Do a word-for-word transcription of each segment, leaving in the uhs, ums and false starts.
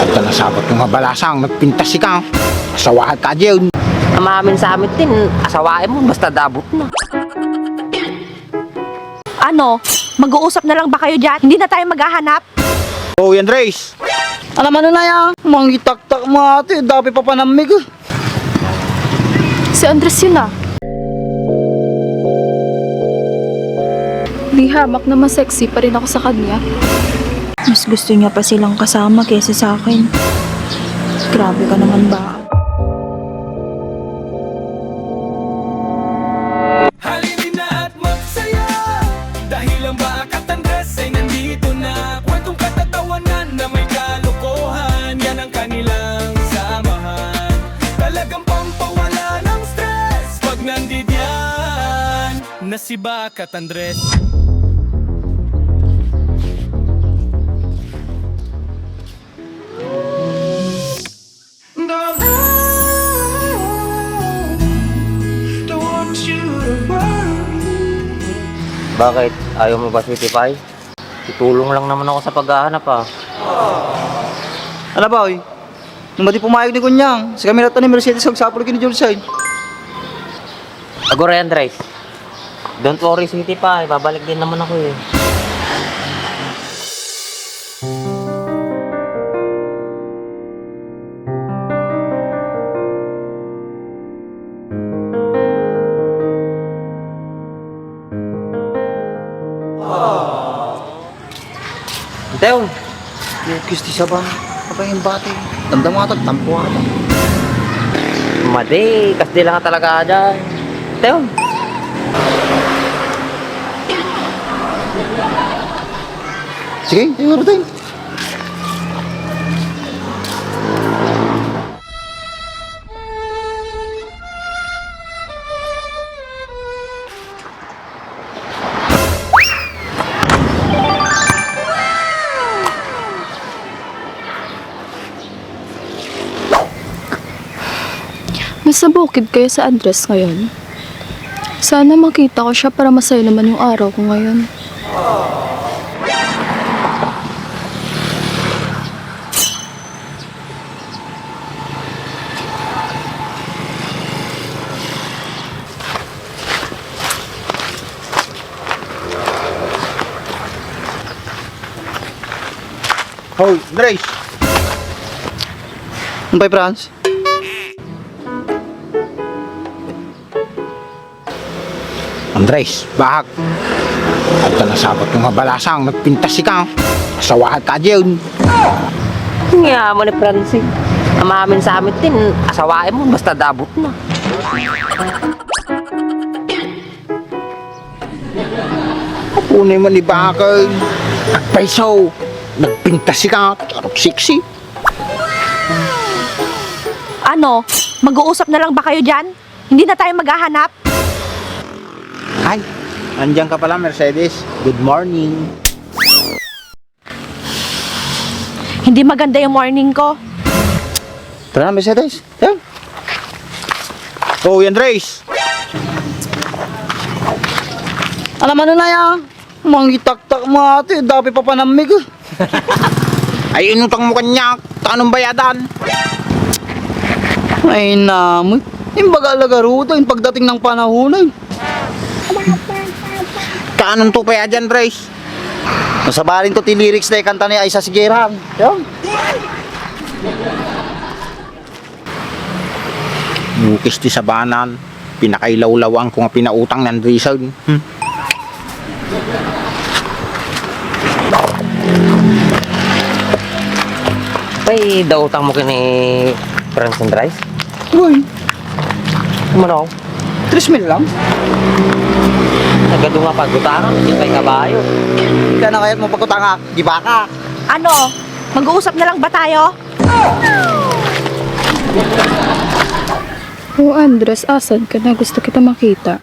Adda nasabat nga balasang, nagpintas ka. Asawaak kadi. Amin sa amin tin, asawaem mo, basta dabot na. Ano? Mag-uusap na lang ba kayo dyan? Hindi na tayo maghahanap? Hoy, Andres! Alam ano na ya? Mangitaktak mo ate, dapat papanamig. Si Andres yun, ah. Di hamak na mas sexy pa rin ako sa kanya. Mas gusto niya pa silang kasama kaysa sa akin. Grabe ka naman ba? Halina at magsaya, dahil ang Bakat Andres ay nandito na. Kwentong katatawanan na may kalokohan, yan ang kanilang samahan. Talagang pampawala ng stress pag nandidiyan na si Bakat Andres. Bakit? Ayaw mo ba, Sweetie Pie? Itulong lang naman ako sa paghahanap, ah. Ano ba, oy? Nung madi pumayag ni Kunyang, si kami ni Mercedes agsapul ken ni Jolsay. Aguray, Andres. Don't worry, Sweetie Pie. Babalik din naman ako, eh. Tew! Lukis ti saba. Apay nga bati? Damdama nga tagtampo ata. Madi, kas di lang talaga aja. Tew! Sige, tingnan natin. Nasa bukid kayo sa Andres ngayon? Sana makita ko siya para masaya naman yung araw ko ngayon. Hoy, Andres! Umpay, Franz? Andres, bahak. Adda nasabat nga balasang, nagpintas ka. Asawaak ka diyan. Nga mo ni Francis. Amamin sa amin tin, asawaem mo, basta dabot na. Apunay man ni bakal. Nagpaisaw. Nagpintas ka. Charot sexy. Ano? Mag-uusap na lang ba kayo dyan? Hindi na tayo maghahanap? Ay, andiyan ka pala, Mercedes. Good morning. Hindi maganda yung morning ko. Tara na, Mercedes. Yan. Oh, yan, Andres. Alam ano na yan? Mangitaktak mo ate, dapat papanamig, eh. Ay, inutang mo kanya, tanong bayadan. Ay, namu. Yung baga lagaruda, yung pagdating ng panahon, eh. Kaanong to pa yan dyan, Andres? Masabalin to ti lyrics na ikanta ni Aisa Sigeran. Yan. Bukis ti sabanan, pinakailawlawan ko nga pinautang ni Andresen. Hmm. Pay, dautang mo kini Franz Andres? Uy. Mano? Tres mil lang. Nagadu nga pagutang, di pay kabayo. Kaya na kayat mo pagutanga, di ba ka? Ano? Mag-uusap na lang ba tayo? O Andres, asan ka na? Gusto kita makita.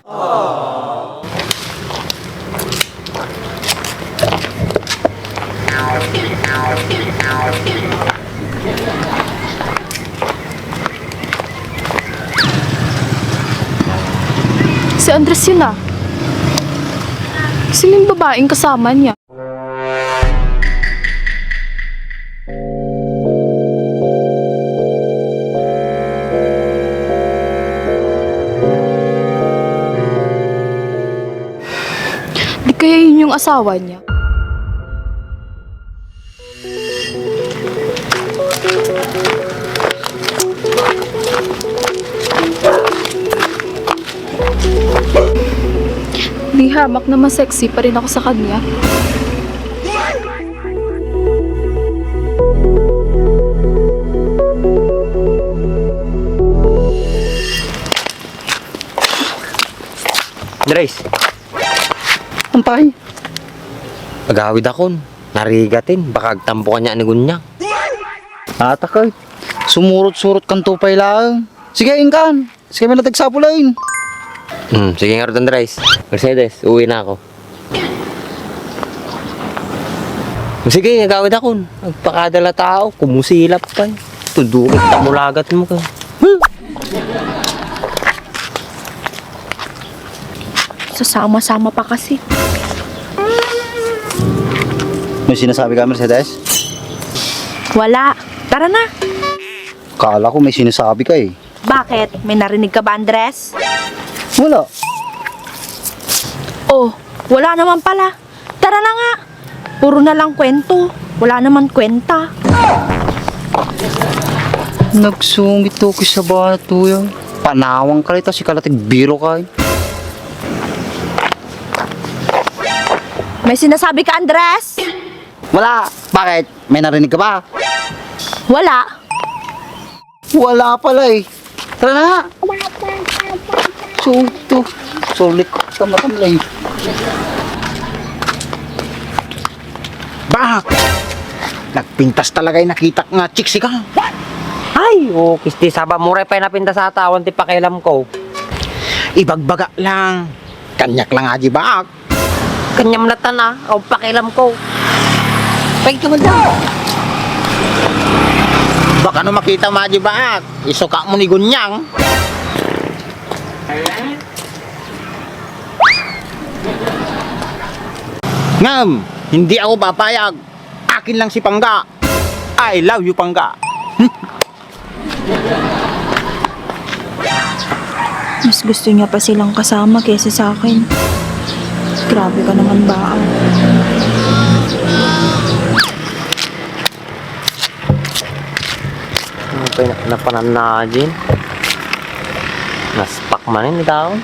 Si Andres yun, ah. Sino yung babaeng kasama niya? Di kaya yun yung asawa niya? Di hamak na mas sexy pa rin ako sa kanya. Andres. Antay. Agawid akon. Narigatin. Baka agtampo kaniak ni Gunyang. Atak, ay. Sumurot-surot kanto pay laeng. Sige, inkan. Sige, may natagsapulan. Hmm, sige ngarud, Andres. Mercedes, uwi na ako. Sige, agawid akon. Agpakadala tao, kumusilap pa eh. Tudukit ta mulagat mo ka. Sasama-sama pa kasi. May sinasabi ka, Mercedes? Wala. Tara na. Kala ko may sinasabi ka eh. Bakit? May narinig ka ba, Andres? Wala. Oh, wala naman pala. Tara na nga. Puro na lang kwento. Wala naman kwenta. Nagsungit to, kisabana to yan. Panawang ka rita, si kalatig biro ka eh. May sinasabi ka, Andres? Wala. Bakit? May narinig ka ba? Wala. Wala pala eh. Tara na nga. Suto. Sulit ka matan lang. Bak! Nagpintas talaga yung nakitak nga chicks ka. Ay, o, kisti saba, muray pay napintas ata, awan ti pakialam ko. Ibagbaga lang. Kaniak lang aji bak. Kaniam latan a, o pakialam ko. Pay ka man daw. Baka no makita mo aji bak. Isuka mo ni Gunyang. Ngem, hindi ako papayag. Akin lang si Pangga. I love you, Pangga. Mas gusto niya pa silang kasama kaysa sa akin. Grabe ka naman, Baa. Ano pa yung napanan na, Jin? Naspak man yun, itaon.